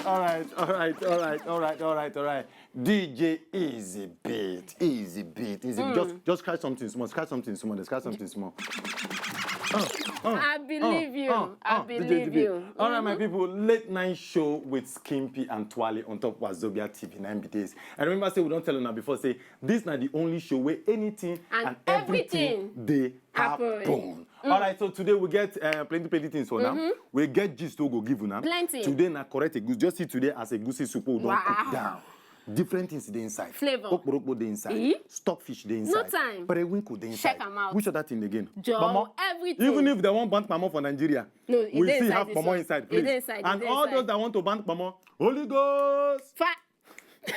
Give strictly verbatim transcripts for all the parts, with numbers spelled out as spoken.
All right, all right, all right, all right, all right, all right. D J, easy beat, easy beat, easy beat. Just, just scratch something small, scratch something small, scratch something small. Uh, uh, I believe uh, you. uh, I uh, believe D J, D J. You. All right, my people, late night show with Skimpy and Twale on top of Wazobia T V nine B Ds. And remember, say we don't tell you now before, say this na the only show where anything And and, everything, everything they happen. happen. All right, so today we get uh, plenty, plenty things for now. We get gist to go give you now. Plenty. Today na correct egusi. Just see today as egusi soup we don Wow. cook down. Different things dey inside. Flavor. Okporokpo dey inside. Eh? Stockfish dey inside. Time. Periwinkle dey inside. Check am out. Which other thing again? Joe, Pomo. Everything. Even if they wan ban pomo for Nigeria, No, e we dey still inside have this pomo one. Inside, E please. dey inside, e And dey all inside. Those that want to ban pomo, Holy Ghost. Fa-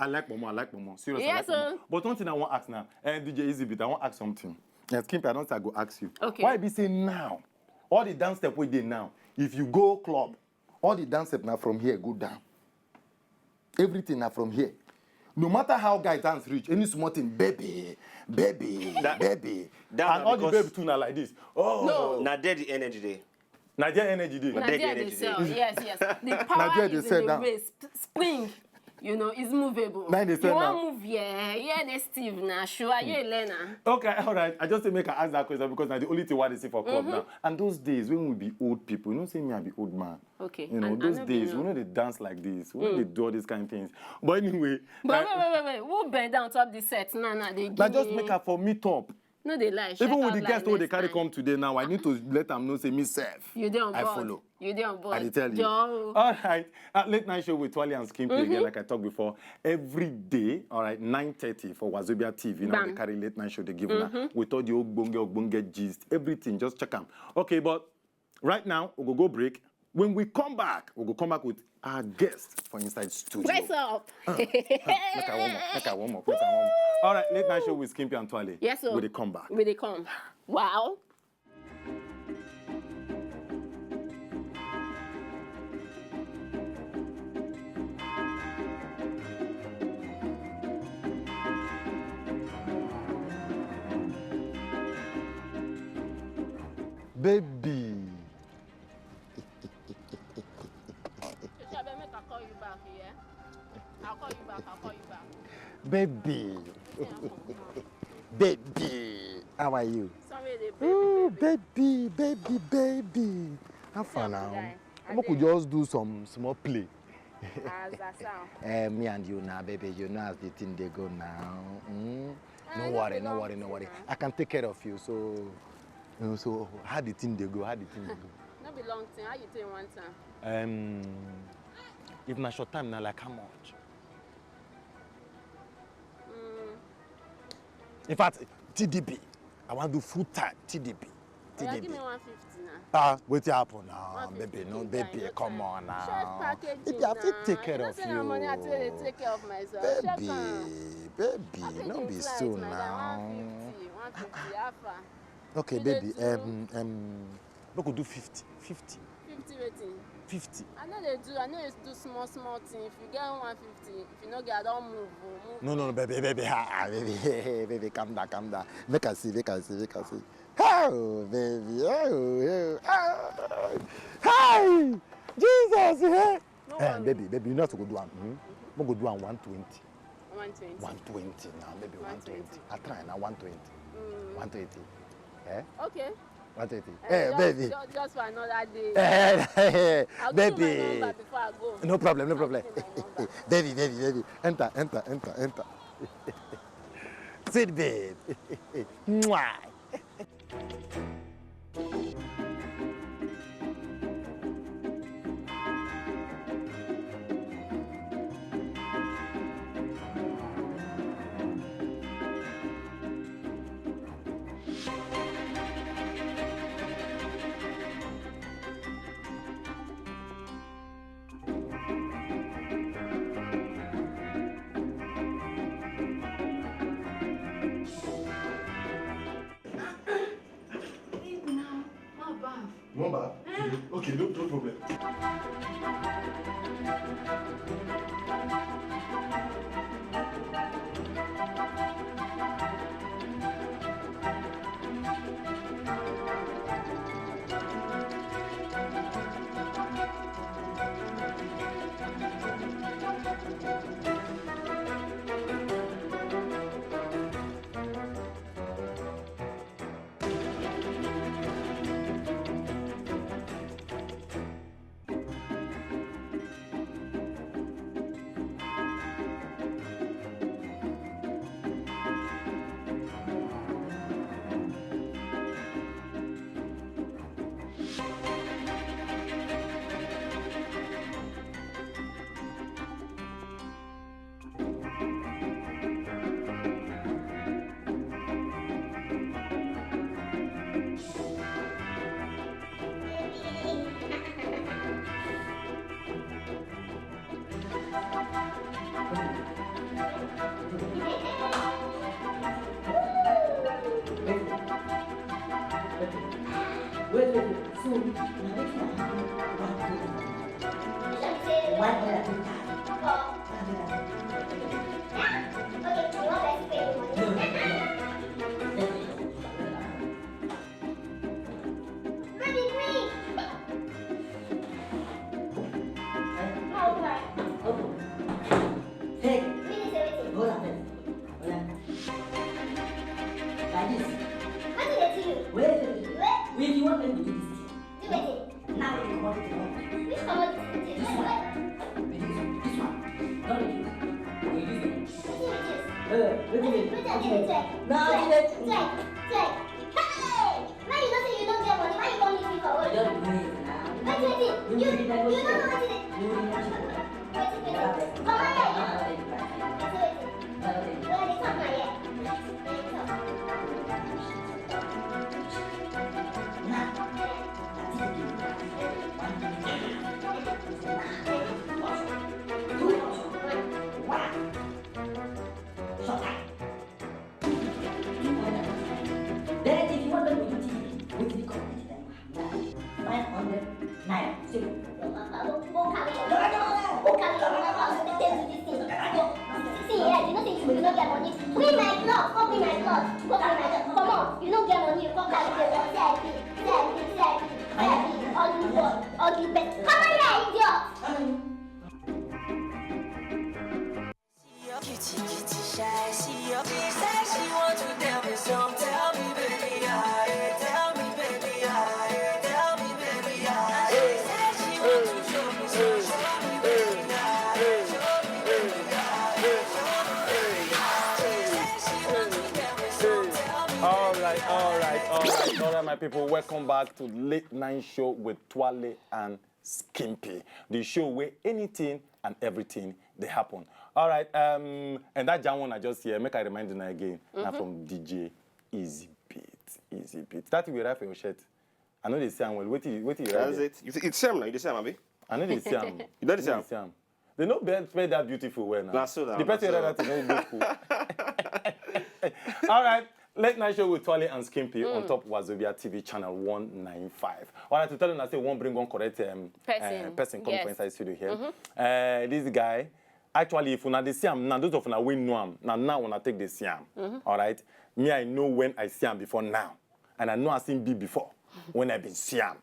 I like pomo. I like pomo. Seriously, Yes, I like pomo. Sir. But one thing I want ask now, eh, D J Easy Beat, I want ask something. Eh, Skimpi, I don't say I go ask you. Okay. Why be say now all the dance step we dey now? If you go club, all the dance step now from here go down. Everything now from here. No matter how guy dance reach, any small thing, baby, baby, That- baby, that and na all the because- babe too na like this. Oh, No. Na there the energy dey. Na there energy dey. Na Na there there the they energy sell. dey. Yes, yes. The power There they is sell in the down. Waist. Spring, you know, is movable. Na they You sell wan down. Move here, here they Steve na sure you learn am. Okay, all right. I just say make I ask that question because na the only thing why they see for club now. And those days when we be old people, you know, say me I be old man. Okay. You know, I- I those no be days now. We no dey dance like this. We no dey do all these kind of things. But anyway, But uh, wait, wait, wait, wait. Who bend down top the set? Nah, nah, they give na just me. Make her for meet up. No, they lie. Even with the guest wey they carry come today now, I need to let them know say me self. You dey on I board. Follow. You dey on board. I dey tell you. Joe. All right. Uh, late night show with Twale and Skimpy again, like I talked before. Every day, all right, nine thirty for Wazobia T V. Now Bam. They carry late night show, they give una with all the ogbonge, ogbonge gist, everything. Just check them. Okay, but right now, we go go break. When we come back, we go come back with our guest for inside studio. Press up. Make I warm up. Make I warm up. Make I warm up. All right, late night show with Skimpy and Twale. Yes, sir. We dey come back. We dey come. Wow. Baby. Make I call you back, yeah? I'll call you back. I'll call you back. Baby. Baby. How are you? Sorry, they Ooh, baby. Baby, baby, baby. How far now? Guy. We could just do some small play. As I sound. Eh, me and you now, baby, you know as the thing they go now. Mm? No worry, no worry, no worry. I can take care of you, so you know, so how the thing they go, how the thing they go. No be long thing. How you take one time? Um, if na short time now, like how much? Mm, In fact, T D B, I want to do full time T D B. oya, T D B. Give me one fifty now. Ah, wetin happen now, One fifty baby? No, guy, baby, no come tell on me. Now. Short packaging Baby, I fit now. Take care You know of say you. Na money I take dey take care of myself. Check am. Baby, baby, no Packaging be fly so with my guy, now. One fifty, one fifty, how far? Okay, You dey baby, do- um, um, make we do fifty, fifty, Fifty wetin? fifty. I no dey do, I no dey do small small thing. If you get one fifty, if you no get, I don move o, move. No, no, no, baby, baby, ah, ah, baby, baby, calm down, calm down. Make I see, make I see, make I see. Oh, baby, oh, oh, ah. Hey, Jesus, eh? No Eh, worry. Baby, baby, you know what to go do am. Hmm? We go do am one twenty. One twenty. One twenty now, maybe one twenty. One twenty. I try now, one twenty. Mm. One twenty. Eh? Okay. One twenty. Eh, Hey, just, baby. Just, just for another day. Eh, I'll give you my baby. Number before I go. No problem, no problem. I'll give you my number. Baby, baby, baby. Enter, enter, enter, enter. Sweet babe. Mwah. Babe, now, how about? Mama? Okay, no, no problem. Hey, hold on first. Hold on. Like this. Wait, wait, wait. Wait, you want me to do this thing? Do wetin? Now you want to do this. Which commodity? This one. Reduce. This one. Don't reduce. Reduce. Wetin reduce? Uh, wait, wait, wait. Wait, I get it. Check. No, check. Check. Check. Hey! Why you no say you no get money? Why you come meet me for road? I just do it now. Wait, wait, wait. You, you no know wetin dey. You will not. Wait, wait, wait. Come on here. Wait, wait, wait. Wait, wait, wait. Come here. Wait, wait, wait. Then if you want them to do T V, wetin dey come with them? Five hundred naira. See. Go, go, go carry your, go carry your money, come take do this thing. Go. See, yeah, you know say you no get money. Bring my cloth, come bring my cloth. Go bring my cloth. Come on, you no get money, you come carry the cloth. C I P, C I P, C I P, C I P. Ugly boy, ugly person. Come on here, idiot. She a cutie, cutie shy. She a, she say she want to tell me some. Tell me, baby, I. Tell me, baby, I. Tell me, baby, I. She say she want to show me some. Show me, baby, I. Show me, baby, I. Show me, baby, I. She say she want to tell me some. Tell me, baby, I. All right, all right, all right, all right, my people. Welcome back to Late Night Show with Twale and Skimpy, the show where anything and everything they happen. All right, um, and that Jan one I just hear, make I remind you again. Now from D J Easy Beat, Easy Beat. That thing we write for your shirt. I know they say I'm well. Wait till, wait till you write That's there. It. You see, it's Sam now. You the Sam, abi? I know they say I'm. You know the Sam? Sam. They no be spell that beautiful well now. Na so now, The person na write so. That thing no go school. All right. Late night show with Twale and Skimpy on top Wazobia T V channel one nine five. All right, to tell you, I say one bring one correct um, Person. Uh, person come Yes. for inside studio here. Uh, this guy, actually, if una dey see am now, those of una wey know am, na now una take dey see am. All right, me I know when I see am before now, and I know as him be before when I been see am.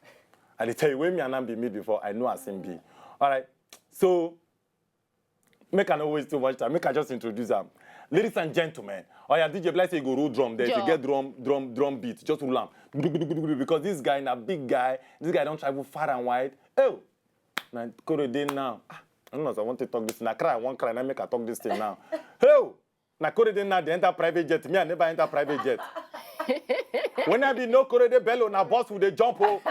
I dey tell you when me and am be meet before, I know as him be. All right, so make I no waste too much time. Make I just introduce am. Ladies and gentlemen, oh yeah, D J Bless say you go roll drum there. If you Sure. Get drum, drum, drum beat, just roll am. Because this guy na big guy. This guy don travel far and wide. Oh, na Korede now. Ah, I don't know as I want to talk this. Na cry, I wan cry. Na make I talk this thing now. Oh, na Korede now. They enter private jet. Me, I never enter private jet. When I be no Korede Bello, na boss who dey jump oh.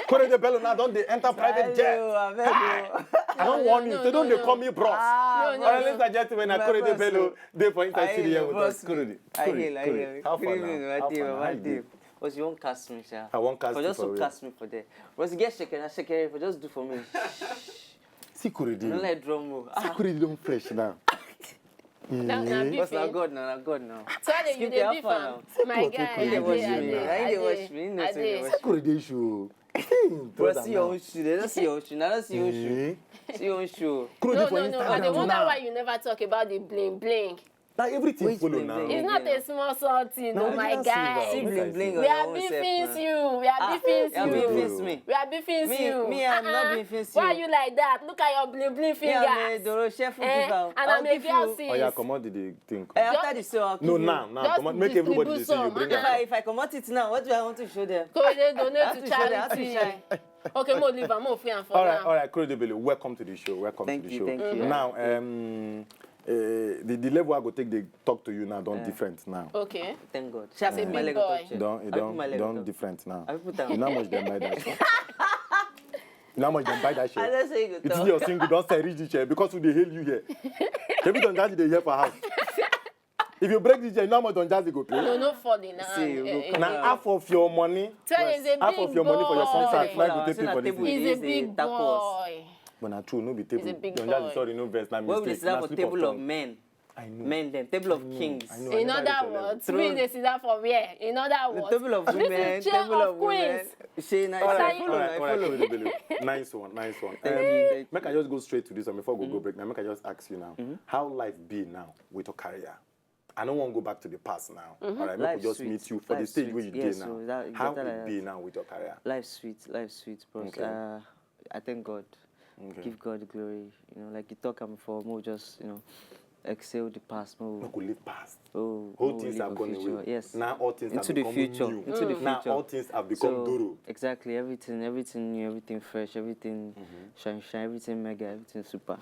Korede Bello now don dey enter private jet. Hello, abeg o. I don't warn you. They don't dey call me bros. Ah, All right, ladies and gentlemen, na my Korede boss Bello o. Dey for inside I studio hear here with boss. Us. Korede. I Korede, hear, I Korede. hear. How Good far evening, now? my How team, far now? my How you team. dey? But you won't cast me, sha. I won't cast For you just for to real. Cast me for there. But you get shekere, shekere, for just do for me. See Korede. I don't like drum o. See Korede don fresh now. Na na Eh? beef. Because na Eh? God now, na God now. Twale, you Skip dey your beef far am. now. My People guy, take I Korede dey, I dey. dey, Now you dey I watch dey, me, you know I say you dey dey. watch See Korede show. Hey, Bro, brother see your now. Own shoe. They don't see your Own shoe. Now don't see your Own shoe. Eh? See your Own shoe. Korede No, for no, inside no. I now. dey wonder why you never talk about the bling bling. Now everything Which follow bling now. bling? It's not a small something, Now oh my original silver. guy. See Make bling I bling see. on We your are own beefing self now. you. We are Ah, beefing you are you. beefing me. We are beefing Me, you. me, I'm not Uh-uh. beefing Why you. You like that? Look at your bling bling Me, I'm a fingers. Doro chef food Eh? giver. And I'll I'm a give girl you. sis. Oh yeah, come on, the thing. Eh, after the show, I'll give No, you. now, now, Just come on, make distribute everybody dey see you. some, Bring If uh-uh. I, am. if I come out it now, what do I want to show them? Korede donate I have to to show them, I have to charity. shine. Okay, mo leave am, mo free am for All right, now. All right, Korede Bello, welcome to the show. Welcome Thank to the you, show. Thank you. Now, um, uh, the, the level I go take the talk to you now don't Yeah. Different now. Okay. Thank God. Shall I He's a put my big leg on boy. top chair? Don't, I it put my don't, leg on don't top. Different now. I put down. You know how much dem buy that shirt? You know how much dem buy that I shirt? just say you go It's talk. Your single don sell reach the chair because we dey hail you here. Maybe don just dey here for house. If you break the chair, you know how much don just go pay. No, no falling now. See, you go Eh, eh. come Now half of your money, Tell is a half big of your money for your boy. Contract, now you go take Say pay na for this table thing. He's you a use, big dey tap us. Boy. But na true, no be table. He's a big Don just boy. Sorry, no vex, na Where we dey mistake. sit down Na for slip of table of tongue. Men. I know. Men dem, table of I know. kings. I know. I In never other reach your level. Words, we dey sit down for where? In other The words, table of this women, is chair table of of women. queens. Shey na All right, I all right, follow, all I right, follow. Kule, Kule. Nice one, nice one. Thank Um, you, thank Make I just go straight to this one before we go break now. Make I just ask you now, how life be now with your career? I don't want to go back to the past now. All right, make Life we just sweet. meet you for the Life stage sweet. Where you Yes, did now. So that, it's How better it like be that. Now with your career? Life sweet, life sweet, bros. Okay. Uh, I thank God. Okay. Give God the glory. You know, like you talk am for more just, you know, excel the past, more. Make we leave past. Oh, Whole more things live have the gone future. Away. Yes. Now all things Into have the become future. New. Into the Now future. All things have become So, duru. Exactly, everything, everything new, everything fresh, everything shine, shine, everything mega, everything super,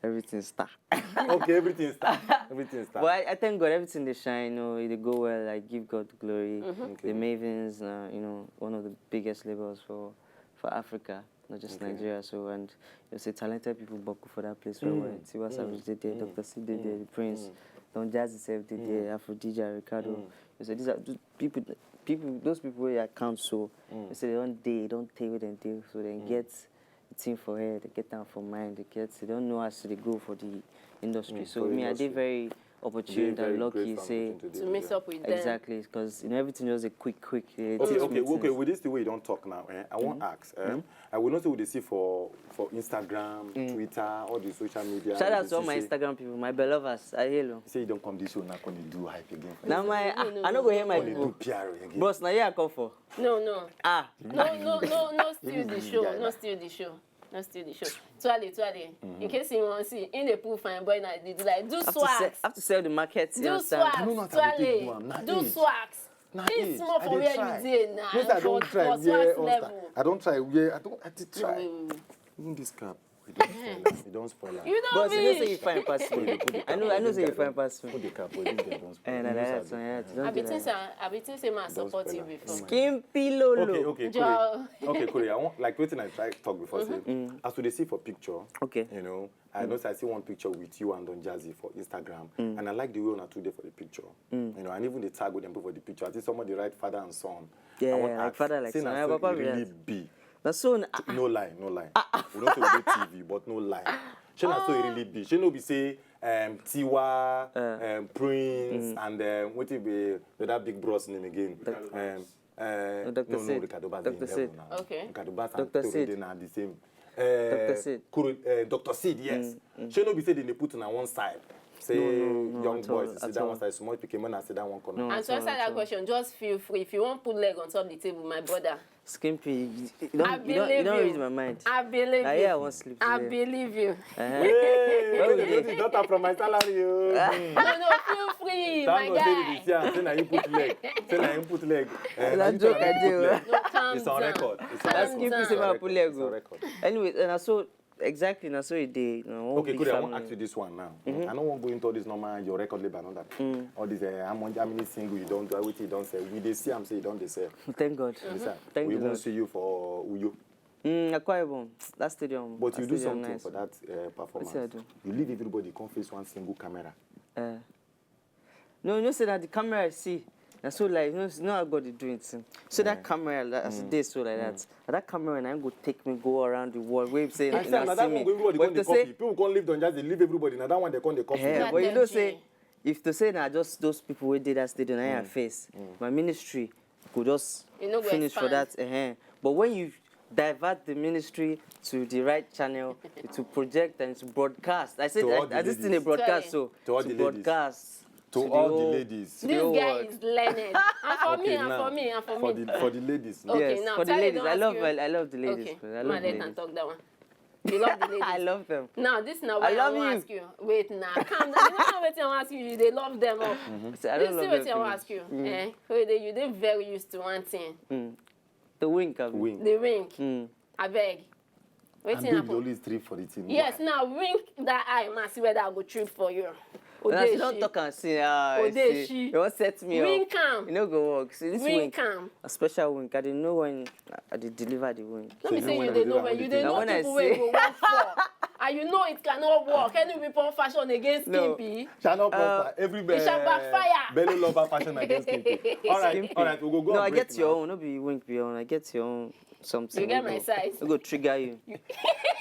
everything star. Okay, everything start. Everything start. But I, I thank God, everything dey shine. You know, it dey go well. I give God the glory. The Mavens, uh, you know, one of the biggest labels for for Africa, not just Okay. Nigeria. So and you see talented people buckle for that place. Well, well. Tiwa Savage dey there, Doctor C dey there, the Prince, Don Jazzy sef dey there, Afro D J Ricardo. You see these are those people, people, those people wey I count so. You see they don dey, don tey wey dem dey, so dem get the thing for head, they get am for mind, they get, they don't know as they go for the industry. So for me, I industry. Dey very opportune and lucky. Say To mix up with them. Exactly, because you know everything just a quick, quick. Uh, Okay, okay, okay. With this the way you don't talk now, eh? I won't ask. Eh? I will not say what they see for for Instagram, Twitter, all the social media. Shout out to all my Instagram people, my belovers. I hail you. Say you don't come this show now, come dey do hype again. Now my, No, no, I no go hear my Come dey do people. P R again. Bros, now here I come for. No, no. Ah, No, no, no, no, steal the This show. guy No, now. Steal the show. No, steal the show. Tuale, Tuale. In case you want to see, in the pool, fine boy, now they do like do I have to sell, swags. I have to sell the market. You Do understand? swags. I don't know how to take Tuale. do am. Na Do age. swags. Na age. It's more I for dey where try. you dey now. Yes, I don't For- try. for Wear swags all level. star. I don't try. Wear. I don't. I did No, try. wait, wait, wait. Even this cap, you don't spoil am. You don't spoil am. You don't But you know say you reach. Fine pass me. I know, I know say you Fine pass me. Put the cap, but this guy don't spoil. Eh, na You that know one, say yeah, I don't I be do think that. say, I be think say man Don't support spoil you am. before. Skin pillow. Okay, okay, Joe. Kule. Okay, Kule. I want like wetin I try talk before say, as we dey see for picture, Okay. You know, I know say I see one picture with you and Don Jazzy for Instagram, and I like the way una two dey for the picture. You know, and even the tag wey dem put for the picture. I think somebody write father and son. Yeah, I want like ask, father, like say son. na Yeah, so papa e be really that. Be. Na so na- No lie, no lie. We don't say we dey T V, but no lie. Shey na so e really be. Shey no be say um, Tiwa, um, Prince, and um, wetin be the other big bros name again? Um, uh, No, Doctor no, no, Sid. Ricardo Bas dey in Doctor level Sid. Now. Okay. Ricardo Bas Doctor and Tori Sid. dey na the same. Uh, Doctor Sid. Kuru, uh, Doctor Sid, yes. Shey no be say dem dey put una one side. Say No, no, no, young at all, boys, sit at that all. One side, small pikin, man, sit that one corner. No. And to answer that question, just feel free. If you want put leg on top the table, my brother, Skin pee, you, you I don't, you don't, you don't believe read you. my mind. I believe Now you. Here I want sleep I today. Believe you. Uh-huh. Hey, Where we you dey? This daughter from my salary. Oh. No, no, feel free, Thank my God say we dey guy. see am. Say na you put leg. Say na you put leg. Eh, Na na you joke put I leg. dey o. No, calm It's on down. Record. It's on Calm That's record. Skin pee down. say make I put leg It's on o. Record. Anyway, and I so exactly na so e dey. You know, one Okay, big Kule, I family. Want ask you this one now. I don't want go into all this normal your record label and all that. All this uh, how much how many single you don't do, everything you don't sell. We dey see am say you don't dey sell. Thank God. You understand? Thank We the even Lord. See you for Uyo. Mm, Akwa Ibom, that stadium. But That you do stadium Something Nice. For that uh, performance. Wetin I do? You leave everybody come face one single camera. Uh, no, you know say that the camera I see. Na so like you know, you know how God dey do it. So that camera, like, as it dey so like that, na that camera na go take me go around the world. Wey say I you said no that see one me. go everybody But come dey to say- copy. People come leave Don Jazzy, leave everybody. Now that one they come dey copy. Eh, That but you know T G. Say if to say na just those people wey dey that stadium na I face, my ministry go just You no go finish for expand. That. Uh-huh. But when you divert the ministry to the right channel to project and to broadcast, I said To all I, the I this thing a ladies. broadcast Sorry. So To all to the ladies. Broadcast To the all the whole- ladies. To This the guy world. Is learned. And for me, Okay, and now, for me, and for for me. The for the ladies. Now. Okay, Yes, now, for the Tale ladies. don I ask love you. I, I love the ladies. Okay, I love man, the let her ladies. Talk that one. You love the ladies. I love them. Now, this now I what I love wan you. Ask you. Wait now, calm down. You know wetin I wan ask you. You dey love them up. So I You don't see love wetin I wan them. Ask you. Eh? Koyede, you dey very used to one thing. The wink of Wink. The ring. Mm. Abeg. And Wetin babe, you happen? Always trip for the thing. Yes, Why? Now wink that eye, ma see whether I go trip for you. Now she don Odeshi. Talk and say, ah, Odeshi. See, you wan set me up. Wink am. You no go work. See this Wink wink. Am. A special wink. I dey know when I dey deliver the wink. No be So say you you know dey when know you when do you that dey Now know when I people wey say- go work for. And you know it cannot work. Any weapon fashion against No. Skimpy, Shall not prosper. Everywhere. It shall backfire. Bello lover fashion against Skimpy. All right, Skimpy. All right, we'll go go. No, on I break get your now. Own. No be wink be your own. I get your own. Something. You get wey my go- size. Wey go trigger you.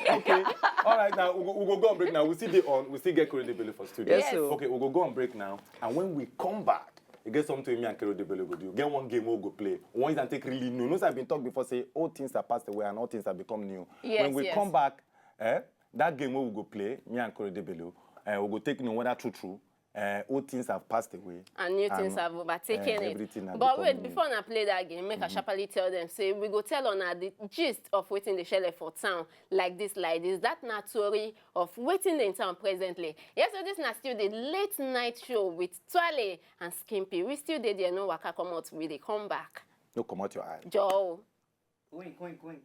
Okay. All right, now we'll go, we'll go go on break now. We'll see the on. We'll still get Korede Bello for studio. Yes, Yes. so. Okay, we'll go go on break now. And when we come back, you get something me and Korede Bello go do. Get one game we'll go play. One is and take really new. You know, I've been talked before, say all things are passed away and all things have become new. Yes, When we yes. come back, eh, that game we will go play, me and Korede Bello, eh, we'll go take no whether true true. Uh, old things have passed away. And new things And, have overtaken uh, it. Everything has But become wait, new. Before I play that game, make I sharply tell them, say, we go tell on the gist of wetin dey shele for town, like this, like this. That na tori of wetin dey in town presently. Yes, so this na still the late night show with Twale and Skimpy. We still dey there, no waka come out, we dey come back. No come out your eye. Joe. Wink, wink, wink.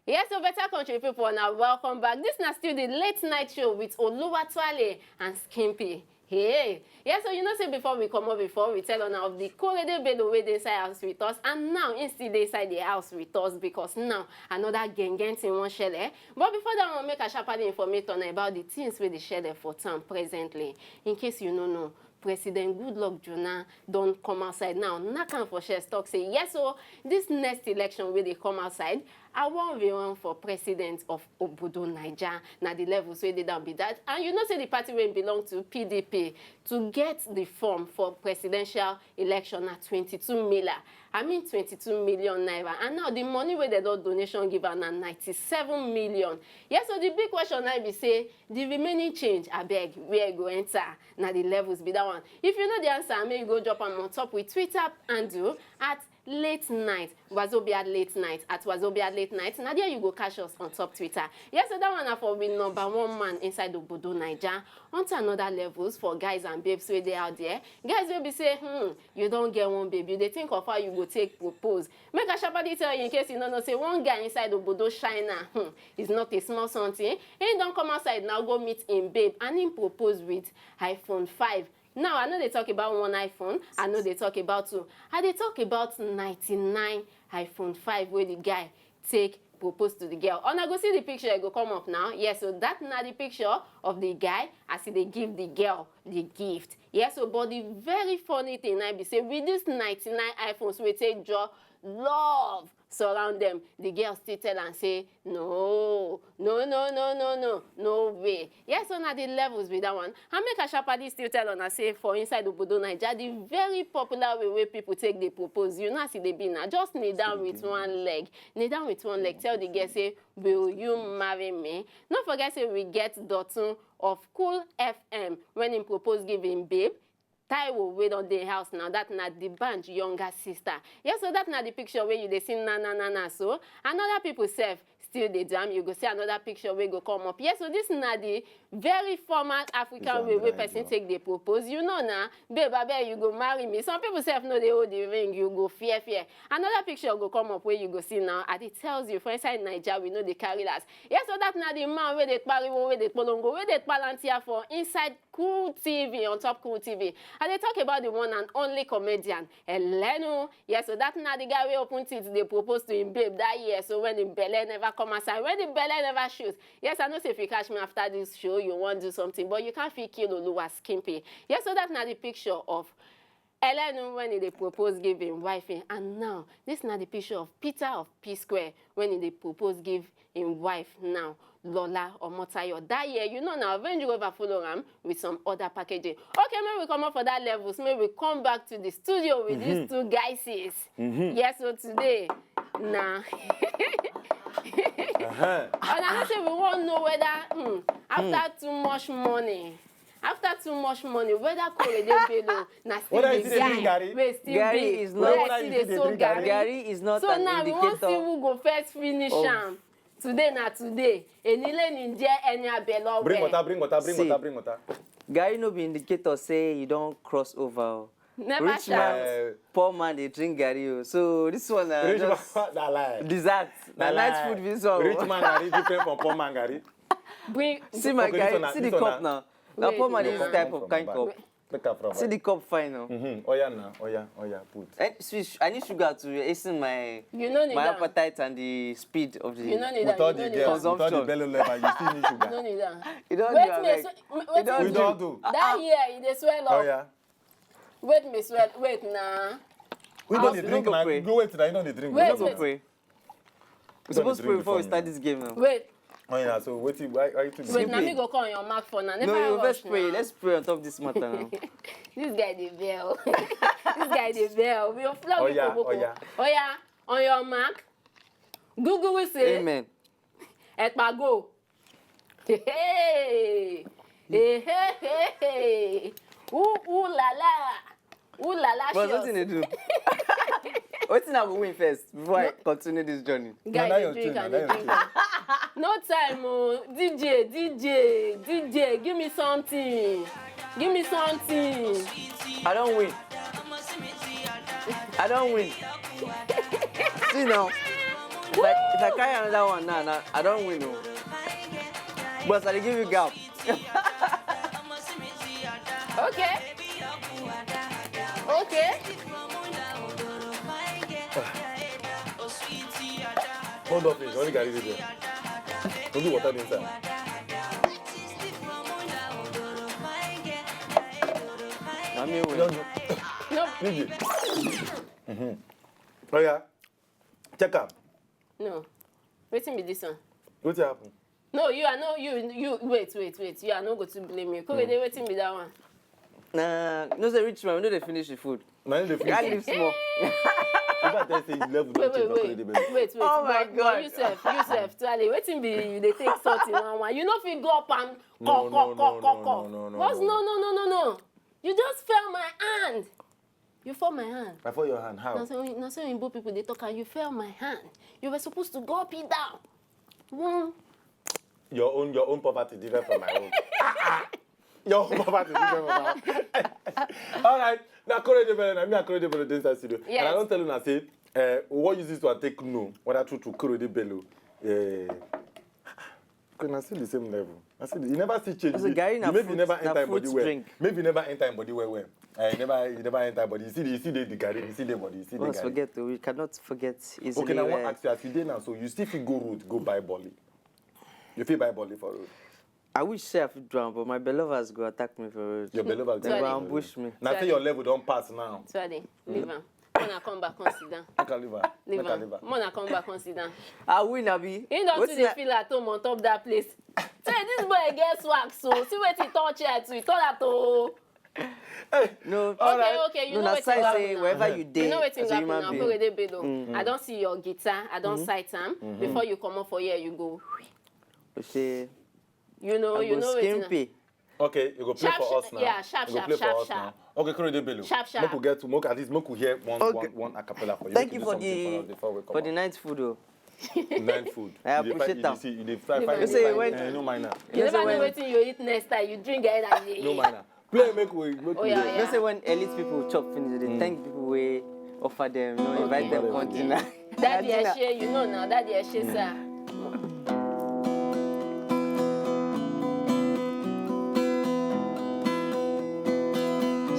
Yes, so better country people, now welcome back. This na still the late night show with Oluwatwale and Skimpy. Hey, yeah, so you know say before we come up, before we tell on of the Korede Bello wey dey inside house with us, and now he still dey inside the house with us because now another gengen thing wan shele. But before that one, make I sharply informate on about the things wey dey shele for town presently. In case you no know, President Goodluck Jonah don come outside now, knack am for chest, talk say yes, so this next election wey dey come outside, I wan be one for president of Obodo Naija. Na the levels wey dey down be that. And you know say the party wey belong to P D P to get the form for presidential election na twenty-two mila. I mean twenty-two million naira. And now the money wey dem don donation give am na ninety-seven million. Yes, so the big question now be say the remaining change, abeg, where e go enter? Na the levels be that one. If you know the answer, make you go drop am on top with Twitter handle at late night, Wazobia late night, at Wazobia late night. Na there you go catch us on top Twitter. Yes, so that one na for we number one man inside Obodo Naija. On to another levels for guys and babes wey dey out there. Guys wey be say, hmm, you don get one babe, you dey think of how you go take propose. Make I sharply tell you, in case you no know, say one guy inside Obodo China, hmm, is not a small something. He don come outside now, go meet him babe, and him propose with iPhone five. Now, I no dey talk about one iPhone, I no dey talk about two. I dey talk about ninety-nine iPhone five wey the guy take propose to the girl. Una go see the picture, e go come up now. Yes, so that na the picture of the guy as he dey give the girl the gift. Yes, so but the very funny thing na be say with this ninety-nine iPhones wey take draw love surround them, the girl still tell am say, no, no, no, no, no, no, no way. Yes, so na the levels be that one. And make I sharply still tell una say for inside Obodo Naija, the very popular way wey people take dey propose, you know as e dey be na, just kneel down with one leg, kneel down with one leg, tell the girl say, will you marry me? No forget say we get Dotun of Cool F M when him propose give him babe, Taiwo, wey don dey house now, that na the band younger sister. Yes, so that na the picture wey you dey see na na na na. So another people sef still dey do am. You go see another picture wey go come up. Yes, so this na the very formal African way wey person take dey propose. You know na, babe, abeg, you go marry me. Some people sef no dey hold the ring, you go fear fear. Another picture go come up wey you go see now. I dey tells you, for inside Naija, we no dey carry last. Yes, so that na the man wey dey pariwo, wey dey polongo, wey dey palantir for inside Cool T V, on top Cool T V. I dey talk about the one and only comedian, Elenu. Yes, so that na the guy wey open teeth dey propose to him babe that year. So when him belle never come outside, when the belle never shoot. Yes, I know say if you catch me after this show, you wan do something, but you can't fit kill Oluwa Skimpy. Yes, so that na the picture of Elenu when he dey propose give him wife, eh, and now this na the picture of Peter of P Square when he dey propose give him wife now, Lola Omotayo. That year, you know now, Range Rover follow am with some other packaging. Okay, make we comot for that levels, make we come back to the studio with these two guys. Yes, so today, na Uh-huh. And I know say we wan know whether, hmm, after too much money, after too much money, whether Korede Bello na still Whether the you still dey drink guy garri? wey still Garri dey, is not whether Whether still you dey still dey so drink garri. garri. Garri is not So an now we wan see indicator who go first finish of am. Today na today. Enile ni je eni abelo Bring we. Water, bring water, bring See. Water, bring water. Garri no be indicator say you don cross over o. Never Rich shall. man, Eh, poor man dey drink garri o. So this one na Rich man, just na lie. Dessert. Na Na night lie. Food be this one. Rich man garri different from poor man garri. Bring. See my Okay, this one garri. na- See this the one cup na- now. Na Wait, poor man dey wait. use type of kind Come cup. back. Take am from See back. The cup fine now. Mm-hmm. Oya na, oya, oya, put. Eh, sweet, I need sugar to hasten my You no need my am. Appetite and the speed of the. You no need With am. all You the no need girls, am. with all the Consumption. belly level, you still need You sugar. no need am. You don Wait, do me. abeg. So, You wait, don We do. Don't do. that year, e dey swell up. Oya. Wait, me swell. Wait na. We Ah, don't you dey drink no go na. pray. Go wait na. You don't dey drink. Wait, You no go wait. Pray. We Don't suppose dey pray drink before we before start me. This game now. Wait. Oh yeah. So wait. Why are you too Wait, na Sleeping. Me go call your mark for now. Never No, you rush first pray. Now. Let's pray on top this matter now. This guy dey bell. This guy dey bell. We flog Oh you yeah. for Oh yeah. Oh yeah. On your mark. Google will say. Amen. Ekpa go. Hey, hey, hey, hey, hey. Ooh, ooh la la. Ooh la la. But Sure. Wetin dey do? Wetin I go win first before I continue this journey? Guy, Na dey your drink tune, and na dey your drink. No time, oh. D J, D J, D J, give me something. Give me something. I don win. I don win. See now, if I, if I carry another one now, now I don win o. But I dey give you gap. Okay. Okay. Hold up, please. Only garri dey there. Only water dey inside. Na me You win. don't know. No, Leave it. Mm-hmm. Oh yeah. Check am. No. Wetin be this one? Wetin happen? No, you are no you you wait, wait, wait. You are not going to blame me. Korede, wetin be that one? Na no say rich man, we no dey finish the food. Na him dey You gotta finish. Leave small. If I tell you say level Wait, don wait, change, wait, Korede Bello. Wait, wait. Oh my But, God. But Yusuf, Yusuf, Tuale, wetin be you dey take salt in one one? You no fit go up and No, ko ko no, ko no, ko no, ko. no, no, What's no. No, no, no, no, no? You just fell my hand. You fall my hand. I fall your hand. Na How? so na so Igbo people dey talk am. You fell my hand. You were supposed to go up and down. Mm. Your own, your own poverty different from my own. Your own poverty different from my own. All right. Now, Korede Bello, na me and Korede Bello dey inside studio. And I Yes. don tell una say, uh, we wan use this one take know whether true true Korede Bello. Uh, okay, na still the same level. I still, you never still change. Also, You- garri na you maybe fruit- never na enter him fruit body well. Drink. Maybe you never enter him body well well. Uh, you never, you never enter him body. You see, the, you see the, the garri, you see the body, you see the Let's garri. Forget o, we cannot forget easily. Okay, now I wan Well, ask you, as you dey now, so you still fit go road, go buy body. You fit buy body for road. I wish say I fit do am, but my beloveds go attack me for road. Your beloved They Sorry. Go ambush me. Now say your level don pass now. Tuale, leave am. Una come back, come sit down. Make I leave her. Leave Make I am. leave her. Una come back, come sit down. I win, abi. He don too Wetin dey I- feel at home on top that place. Say this boy get swag, so see wetin he touch here too. He turn am to. Hey, No. all Okay, right. Okay, you No, know na wetin sign go say happen now. Wherever you dey, You know wetin as go a happen human now. being. Korede Bello. Mm. I don see your guitar. I don sight am. Before you comot for here, you go. Say, You know, I you go know skin wetin. pay. Okay, you go play Sharp, for sharp, us now. Yeah, sharp, You go sharp, play for sharp, us now. sharp. Okay, Korede Bello. Sharp, sharp. Make we get, make, at least make we hear one, Okay. one, one acapella for you. Thank Make you do for something the for us before we come for the out. night food, though. Night food. I You dey appreciate fi-, them. You see, you dey find, You find know way say find- when Eh, no mind now. You Yes, never know when- wetin you eat next time. You drink it and you. No mind now. Play, make we, make Oh, we. yeah, Dey. yeah. Let's say when elite people chop finish, they thank people wey offer them, you know, invite them Okay. come dinner. Daddy Dinner. Eshe, you know now. Daddy Eshe, sir.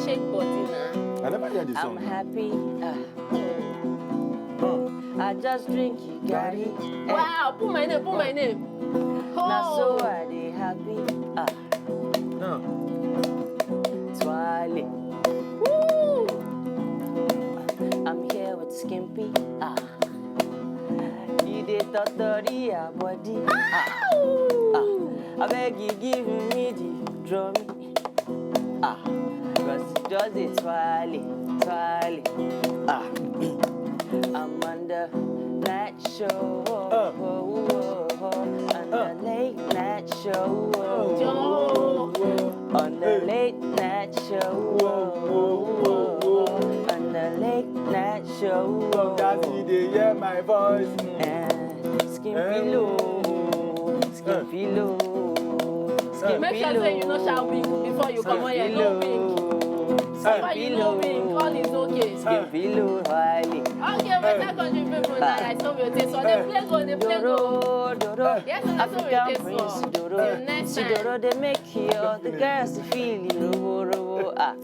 Shake body now. I never hear the I'm song. Happy. Ah. I just drink garri. Eh. Wow, put my name, put my name. Na so Oh. I dey happy. Ah. No. Tuale. Woo! Skimpy, ah. You dey totori your body, ah. Ah. Abeg you give me the drum. Ah, cause you just dey twirl it, twirl it. Ah, I'm on the night show. Uh. On the late night show. Joe. On the late night show. On the late night show. Oga, see dey hear my voice. Eh, skin pillow, skin pillow, skin Make sure say you no pillow. Shall wink before you come on here. No wink. Before you no wink, all is okay. Skin pillow, highly. Okay, my secondary people, now I saw your taste. So they play go, they play go. Doro, doro. Yes, and that's what we African taste prince, for. doro. Till next See time. doro, they make you all the girls feel it. Robo, robo, ah.